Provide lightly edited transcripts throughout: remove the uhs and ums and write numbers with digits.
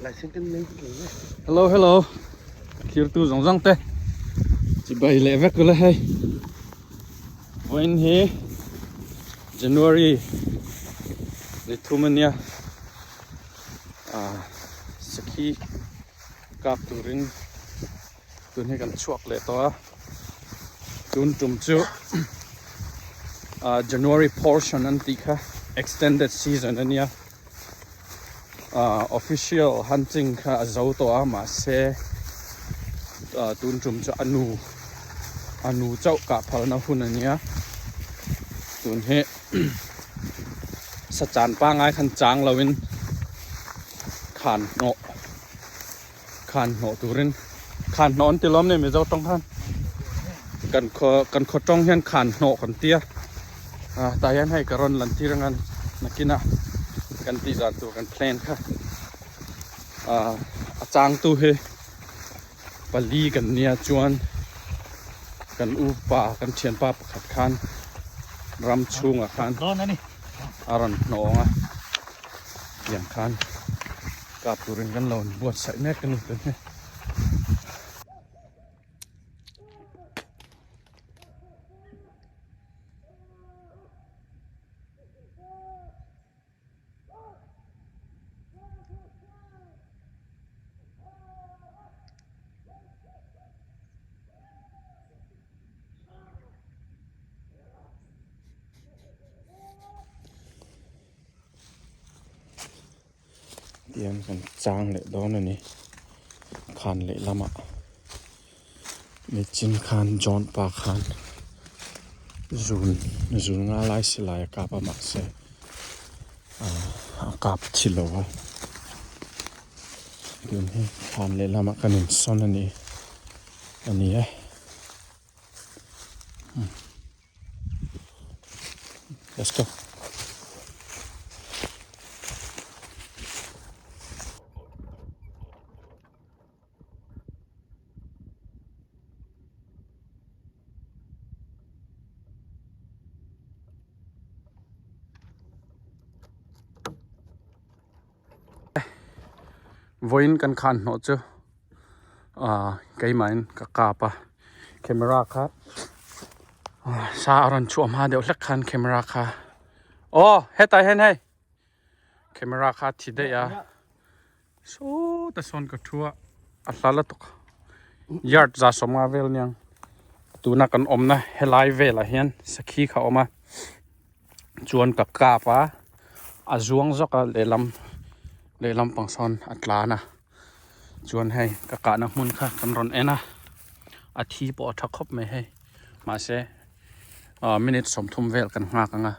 Hello hello thirtu zawng zawng te chibai leh vek ula hei vawiin hi January ni thum ania ah sakhi kap turin tun hi kan chhuak leh tawh a tun tum chu ah January portion an tih kha extended season ania. ah official hunting kha a zo tawh a mahse ah tun tum chu a nu a nu chauh kah phalna hun a nia tun hi sachan pangai khan chang lo in khan hnawh khan hnawh turin khan hnawh an ti lawm ni mizo tawng khan kan khaw kan khaw tawng hian khan hnawh kan tia ah tah hian hei ka rawn lan tir ang a nakinah kan tih zan tur kan plan kha ah a changtu hi pali kan nia chuan kan upa kan thianpa pakhat khan ram chhungah khan a rawn hnawng a tiang khan. Kap turin kan lo buatsaih mek a ni tun hi. Tiang kan chang leh dawn a ni khan leh lamah nichin khan John pa khan zun zun nga lai silai a kap a mahse ah a kap thi lo a tun hi khan leh lamah kan insawn a ni a ni e. Let's go. Vawiin kan khan hnawh chu ah keimahin ka kap a camera kha sa a rawn chhuah hma deuh hlek khan camera kha aw hetah hian hei camera kha a thi daih a sawtah sawn ka thu a a hla la tawk yard za sawmnga vel aniang tuna kan awmna helai velah hian sakhi kha a awm a. Chuan ka kap a a zuang zawk a lehlam lehlam pang sawn a tlan a chuan hei ka kahna hmun kha kan rawn en a a thi pawh a tha khawp mai hei mahse ah minute sawmthum vel kan nghak ang a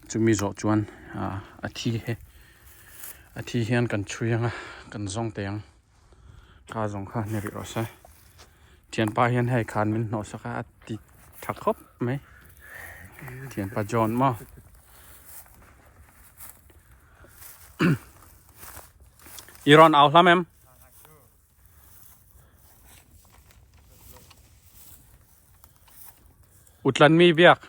chumi zawh chuan ah a thi hi a thi hian kan chhui ang a kan zawng teh ang kha zawng kha ni rih rawh se thianpa hian hei khan min hnawh sak a a ti tha khawp mai thianpa John maw i rawn au hlam em utlan mi biak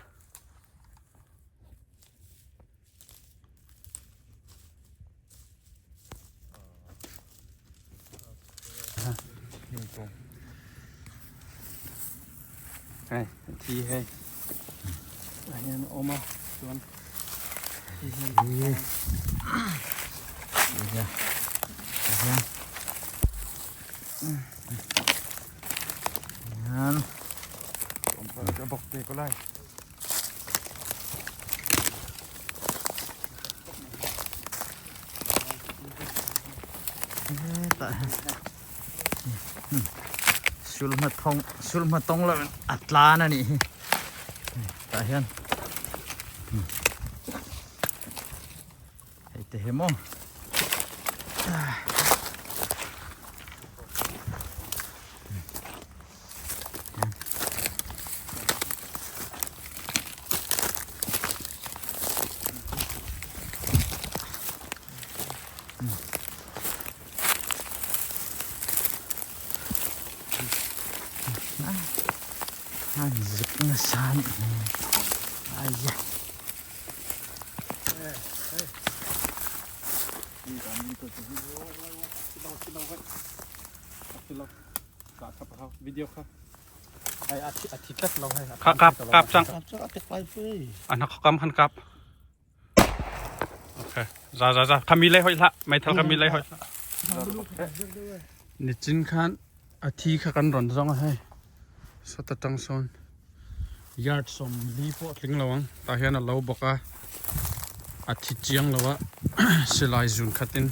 Hei a thi hei ah hian a awm a chuan thi hian Ka bawk te ko lai. Sulhma thawng sulhma tawng lo in a tlan a nih hi tah hian hei te hi maw. An zuk nasa a nih hi aia. Kap kap chang. An kam khan kap. Okay. Za za za. Khami lei hoi hlah. Meithal khami lei hoi hlah. Nichin khan a thi kha kan ron zong a hei. Sawta tang sawn yard 40 pawh a tling lo ang. Tah hian a lo bawk a, a thi chiang lo a, silai zun khatin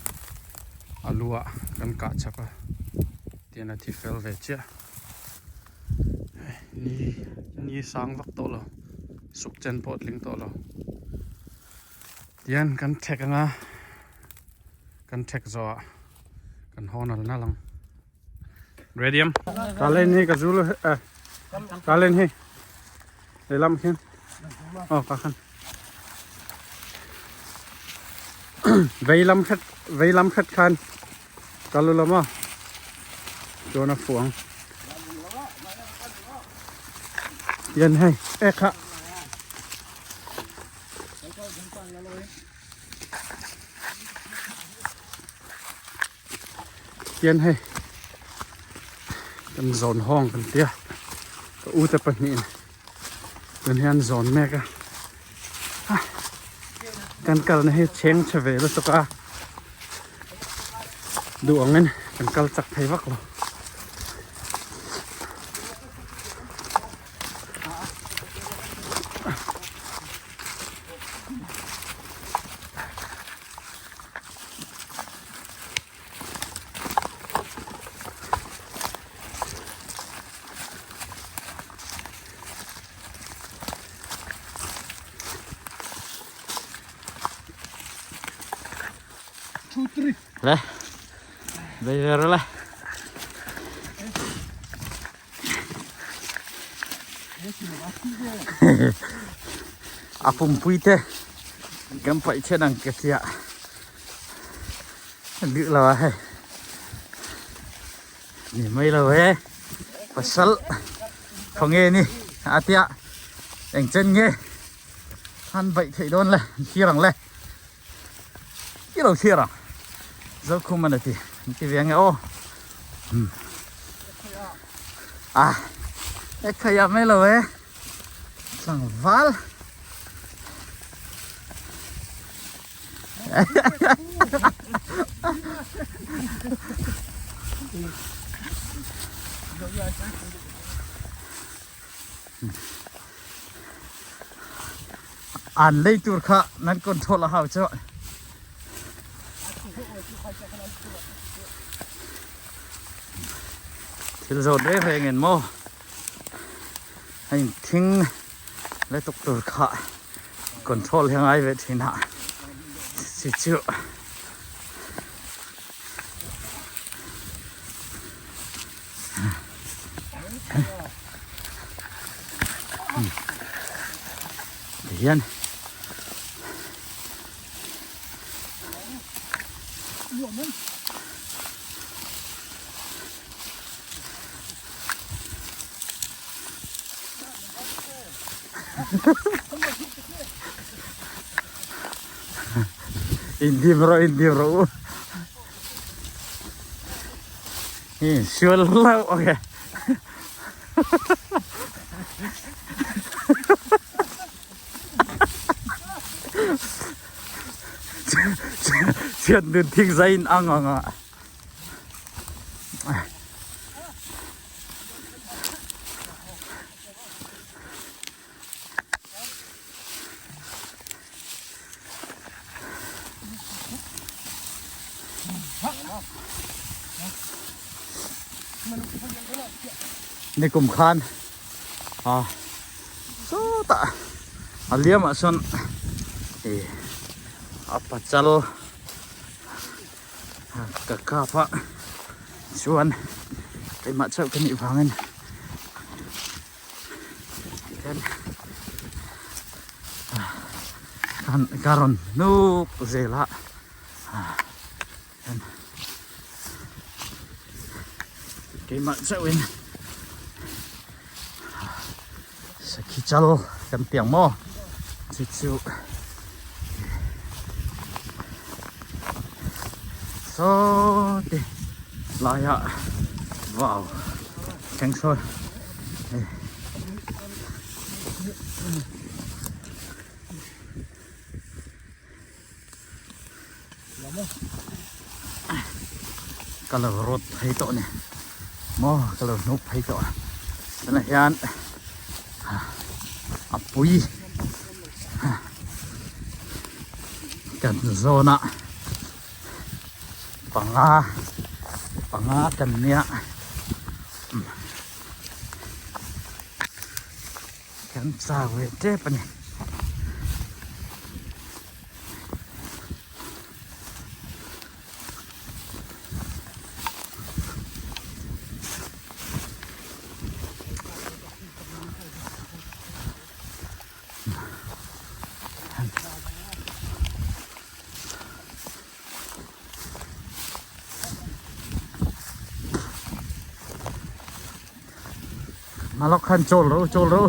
a lu ah kan kah chak a, tihian a thi fel ve chiah. Ni ni sang vak tawh lo, suk chen pawh a tling tawh lo. Tihian kan thek anga kan thek zawhah kan haw nal nal ang. Ready am. Kalen hi ka zul eh kalen hi. Lelam khin. Oh ka khan. Veilam khat veilam khat khan. Kalulama. Chuan a fuang. Yan hei ek kha. Tian hei kan zawn hawng kan tia ka u te pahnihin tun hian zawn mek a kan kalna hi chheng chhe ve lutuk a duh angin kan kal chak thei vak lo. Le bei ve rawh le. A pumpui te kan paih then ang ka tia duh lo a hei ni mai lo e pasal khawnge ni a tia eng chen nge han baih theih dawn le an thlir ang le i lo thlir ang Zokhum an ti an ti ve ange aw a e khaia mai lo e tlangval An lei tur kha nan control a hau chu. Thil zawt reng reng en maw. Hei thing le tuk tur kha control hi ngai ve thin a. Chi chu. Tihian Indim rawh indim rawh u. Sual hlauh ok. Chiat nun thing zai in ang ang a. Nikum khan a sawtah a liam ah sawn ih a pachal ka kap a chuan keimah chauh ka nih vangin. Kan ka rawn hnuk zel a keimah chauhin sakhi chal kan ti ang maw chu chu. Saw ti laiah vau thleng sawn hei. Ka lo rawt phei tawh a ni maw ka lo hnuk phei tawh a tunah hian a pui kan zawn a panga panga kan nia kan chau ve tep a ni. Malok khan chawl ro chawl ro.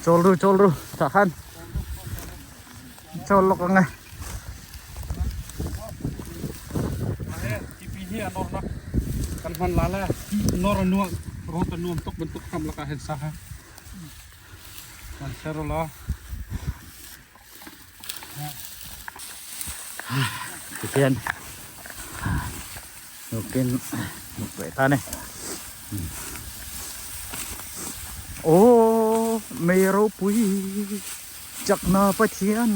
Chawl ru chawl ru tah khan chawl lawk ang e. Kan hman la la nor nuam rot nuam tuk bentuk ham laka hen sa ha. Man sero la. Tihian nukin nuk ve ta ni. Aw mei ropui chakna Pathian.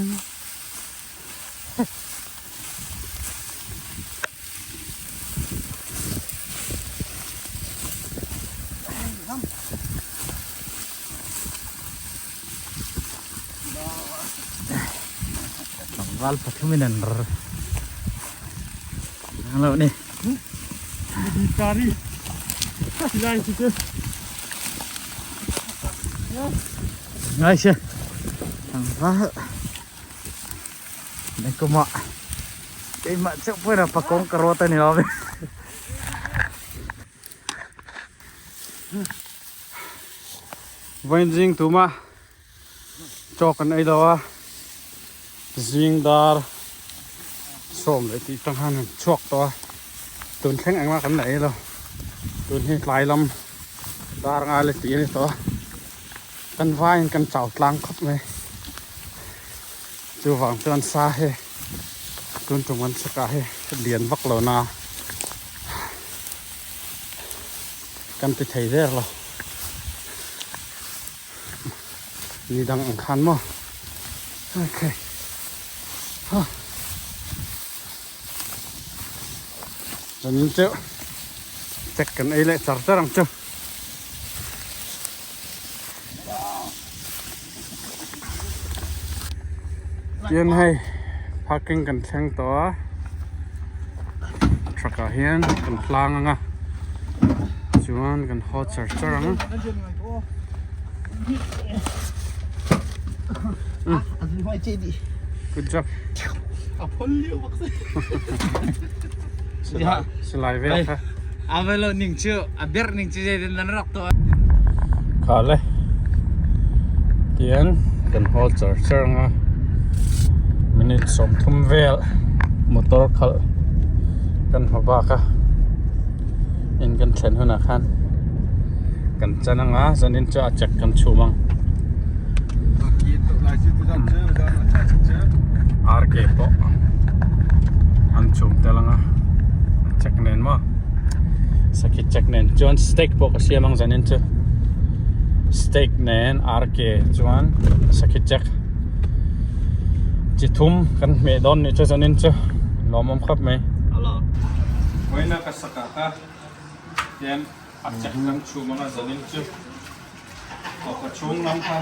Tlangval pathum in an ang loh ni. Ngai se tlangval Ni kuma keimah chauh pawhin a pakawng ka rawt a ni lo ve. Vawiin zing tuma chaw kan ei lo a, zing dar sawm leh tih tang khan kan chhuak tawh a, tun thleng engmah kan la ei lo, tun hi tlai lam dar ngai leh tih a ni tawh a, kan vaiin kan chau tlang khawp mai. Chuvang chuan sa hi tun tum kan chhakah hi lian vak lo na kan ti thei der lo ni dang ang khan maw okay ha zanin chu check kan ei leh char char ang chu. Tian hei parking kan thleng tawh a truck ah hian kan hlang ang a chuan kan haw char char ang good job silai vel kha Avelo ning chu a ber ning chu zeitin nan rak tuah. Kha le tian kan haw char char ang a minute sawmthum vel motor khalh kan hmu bak a in kan thlen hunah khan kan chan ang a zanin chu a check kan chhum ang RK pawh an chhum tel ang a a check nen maw. Sakhi check nen chuan steak pawh ka siam ang zanin chu steak nen RK chuan sakhi check chi thum kan hmeh dawn nih chu zanin chu lawmawm khawp mai. Vawiina ka sakah kha hian a check kan chhum anga zanin chu tawpa chhung lam kha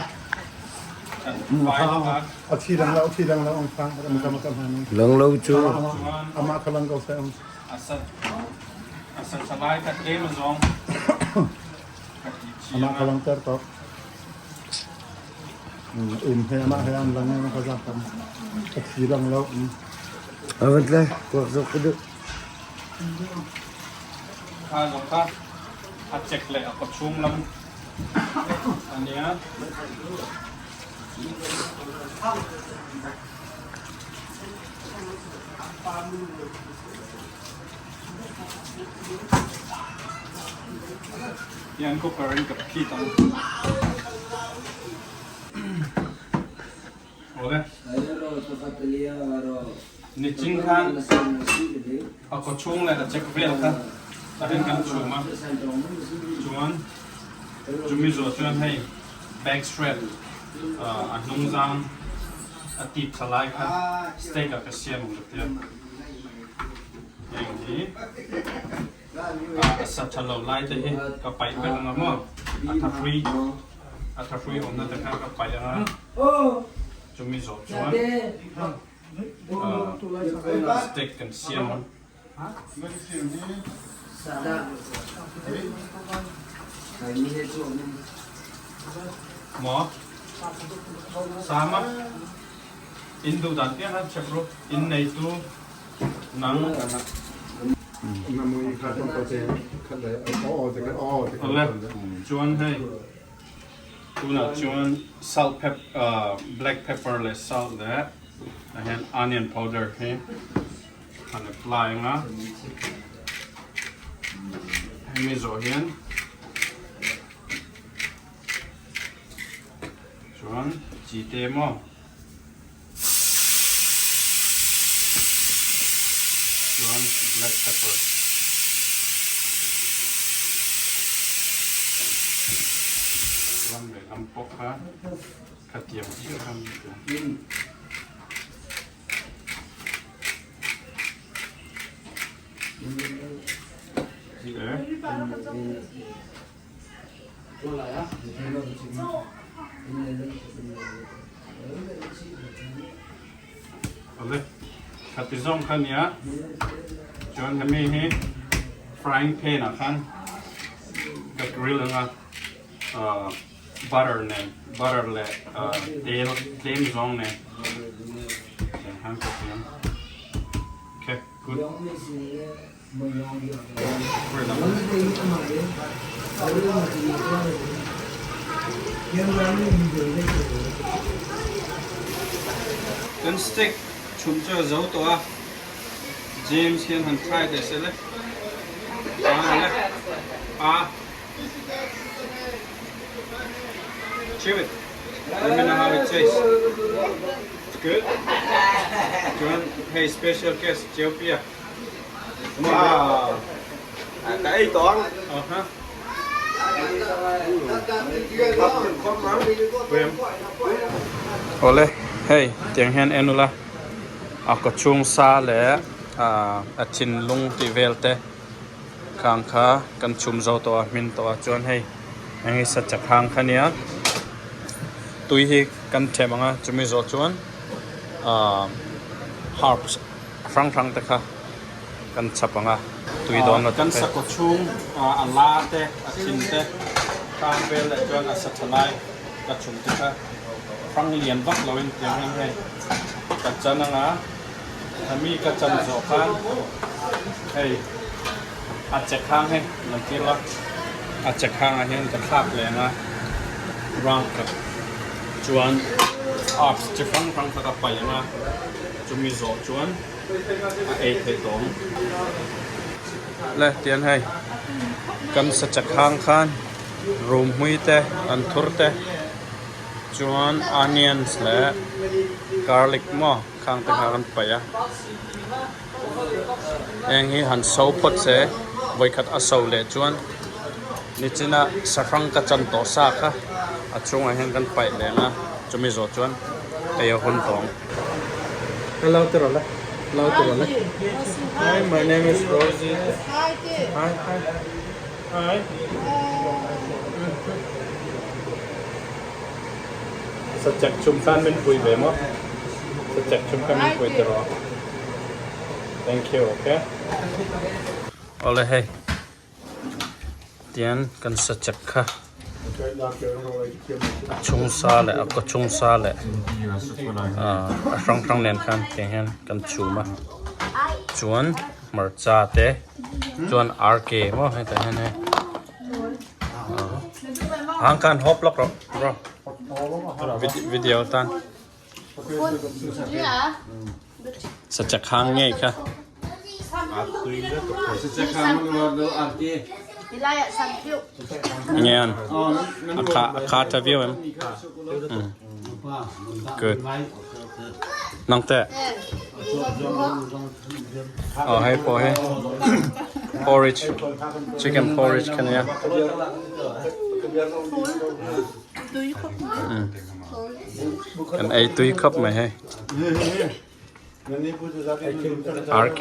kan fai lawk a. A thi dang lo, a thi dang lo ang fang, Lang lo chu. Amah kha lang ko seh ang. A sa tha lai ka tlem a zawng ka ti chiang Amah ka langter tok. Um he amah he an lang e ka zak tam. Ka thi lang lo. Avan tle kuak zok ka duh. Kha zong kha a chek le a kawchhung lam ania. Hian cooker in ka phit ang. Awle. Nichin khan a kaw chhung leh a chek vel kha a rin kan chhum a, chuan chumi zawh chuan hei back strap a hnung zang a tip thla lai kha steak ah ka siam ang ka tia. Heng hi a sa tha lo lai te hi ka paih vek ang a maw, a thahrui a thahrui awmna te kha ka paih ang a, chumi zawh chuan steak kan siam ang. Maw? Sama? In duh dan piang khan chep ru, in neitu nang. Awle, chuan hei tunah chuan salt pep black pepper leh salt leh ah hian onion powder hi han apply anga hemi zawh hian chuan chi te maw. Chuan black pepper ram leh lam pawh kha khatiang chiah khan Awle khati zawng kha nia chuan hemi hi frying pan ah khan ka grill anga butter nen butter leh tel tlem zawng nen tiang khan ka siam okay good. Kan steak chhum chu a zo tawh a, James hian han try teh se le. A le a Chew it. Let me know how it tastes. It's good. Chuan hei special guest Jeopia. Wow. Ka ei tawh ang. Aha. Awle hei tiang hian en ula a kaw chhung sa leh a thinlung tih vel te khang kha kan chhum zo tawh a hmin tawh a chuan hei eng hi sa chak hang kha nia tui hi kan them ang a chumi zawh chuan ahh herbs hrang hrang te kha kan chhap ang a tui dawn lo kan sakhaw chhung a la te a thin te hrang vel leh chuan a sa tha lai ka chhum te kha hrang lian vak lo in tiang hian hei ka chan ang a hemi ka chan zawh khan hei a chek hang hei lang tir la a chek hang ah hian ka thlak leh ang a round khat chuan herbs chi hrang hrang kha ka paih ang a. Chumi zawh chuan a ei theih tawh ang. Le tiang hei kan sa chak hang khan rum hmui te an thur te chuan onions leh garlic maw khang te kha kan paih a heng hi han so phawt se vawikhat a so leh chuan nichina sahrang ka chan tawh sa kha a chhungah hian kan paih leh ang a chumi zawh chuan ei a hun tawh ang. Hello te rawh le hello te rawh le Hi my name is Rosie Hi hi hi Sachek chum khan min pui ve maw Sachek chum khan min pui te rawh Thank you okay Awle hei Tian kan sa chek kha a chhung sa leh a kaw chhung sa leh a hrang hrang nen khan tiang hian kan chhum a chuan hmarcha te chuan ar ke maw hetah hian hei hang khan hawp lawk rawh bro. Video tan. Sachek hang ngei kha. Ngean. A kha a kha tha viau em. Good. Nang te. Oh hei pawh hi porridge chicken porridge kha nia. Kan ei tui khawp mai hei. RK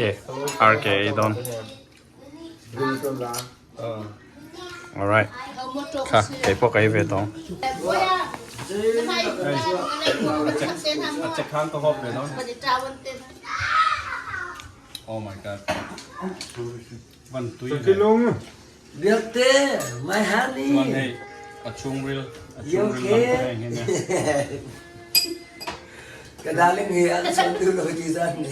RK ei dawn. Alright. Kha kei pawh ka ei ve tawng. A chek khan ka hawp ve dawn. Oh my god. Van tui ve. Biakte, my honey. Chuan hei a chhungril a chhungril lam pawh hei hian Ka darling hi an chhan tu lo ti zan ni.